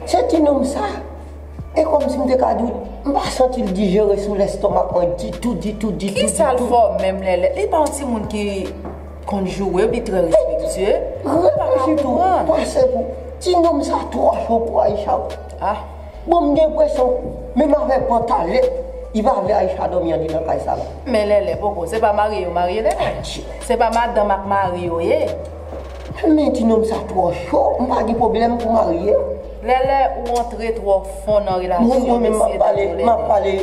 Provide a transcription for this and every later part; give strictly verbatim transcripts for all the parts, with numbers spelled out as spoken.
Se ti nonm sa. E kòmsi m te ka di w, m pa santi l dijere sou lèstomak mwen ditou, ditou, ditou, ditou. Ki sa l fè w menm, Lèlè? Li pa yon timoun ki konn joure, li trè respektye. Reflechi tou, pase pou ti nonm sa twò cho pou Aisha. Ah. Bon, m gen enpresyon, menm avèk pantalèt, li pa vle Aisha dòmi andidan kay sa la. Men Lèlè, poko, se pa marye yo marye, Lèlè. Se pa madanm ak mari yo ye. Men ti nonm sa twò cho, m pa gen pwoblèm pou marye. Lèlè, ou antre twò fon nan relasyon mesye dam yo, Lèlè. Mwen menm m ap pale, m ap pale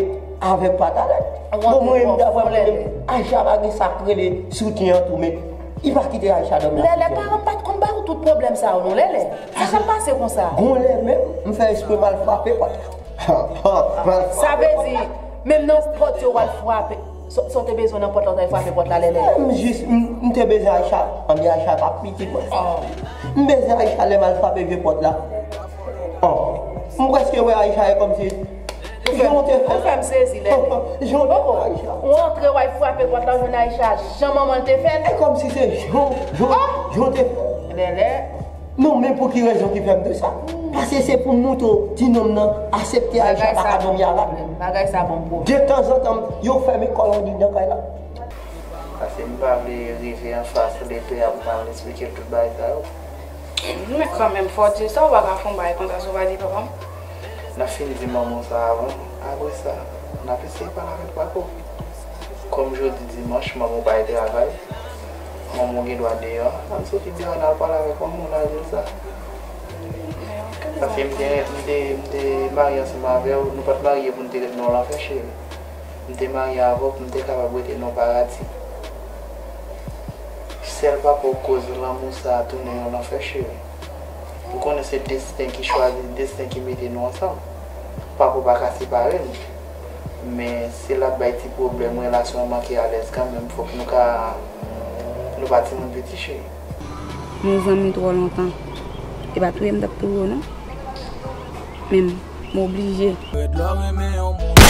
avèk pantalèt. Bon, mwen menm daprè mwen menm, Aisha pa gen sa k rele soutyen an tou, men li pa kite Aisha dòmi ak soutyen. Lèlè, paran m pa t konn ba ou tout pwoblèm sa yo non, Lèlè. Sa k ap pase konsa? Gon lè menm, m fè espre m al frape pòt la. Sa vle di, menm nan pòt yo w al frape. Sa w te bezwen nan pòt la, w t al frape pòt la, Lèlè? M jis, m, m te bezwen Aisha. Anben Aisha pa pitit mwen. M bezwen Aisha lè m al frape vye pòt la. Oh. M prèske wè Aisha e kòmsi. Jan w te fè. Ou fè m sezi, Lèlè. Jan w te fè Aisha. Ou antre w al frape pòt la, ou jwenn Aisha jan manman l te fè l. E kòmsi se jan, jan, jan w te fè. Lèlè. Non, men pou ki rezon ki fè m di sa? Paske se pou m montre w, ti nonm nan aksepte Aisha pa ka dòmi avè l. Bagay sa bon pwoblèm. De tanzantan, yo fèmen kò yo andidan kay la. Paske m pa vle rive anfas lepè a pou m al esplike l tout bagay sa yo. Men kanmenm, fò w di l sa, ou pa ka fè yon bagay konsa si w pa di papa m. N ap fin di manman w sa avan. Apre sa, n ap eseye pale avèk papa w. Kòm jodi dimanch, manman w pa al travay, manman w gen dwa deyò. Ann soti deyò, n al pale avèk manman w, n al di l sa. Paske m te, m te, m te marye ansanm avè w, nou pa t marye pou n te ret nan yon lanfè, cheri. M te marye avè w pou m te kapab rete nan yon paradi. Sèl papa w koz lanmou sa a tounen yon lanfè, cheri. Ou konnen se desten ki chwazi, desten ki mete nou ansanm. Papa w pa ka separe nou. Men si l ap bay ti pwoblèm, relasyon an manke alèz kanmenm, fòk nou ka, nou pa timoun piti, cheri. Nou zanmi twò lontan. E pa touye m t ap touye w non. Men m oblije. Rèd lè w renmen yon moun,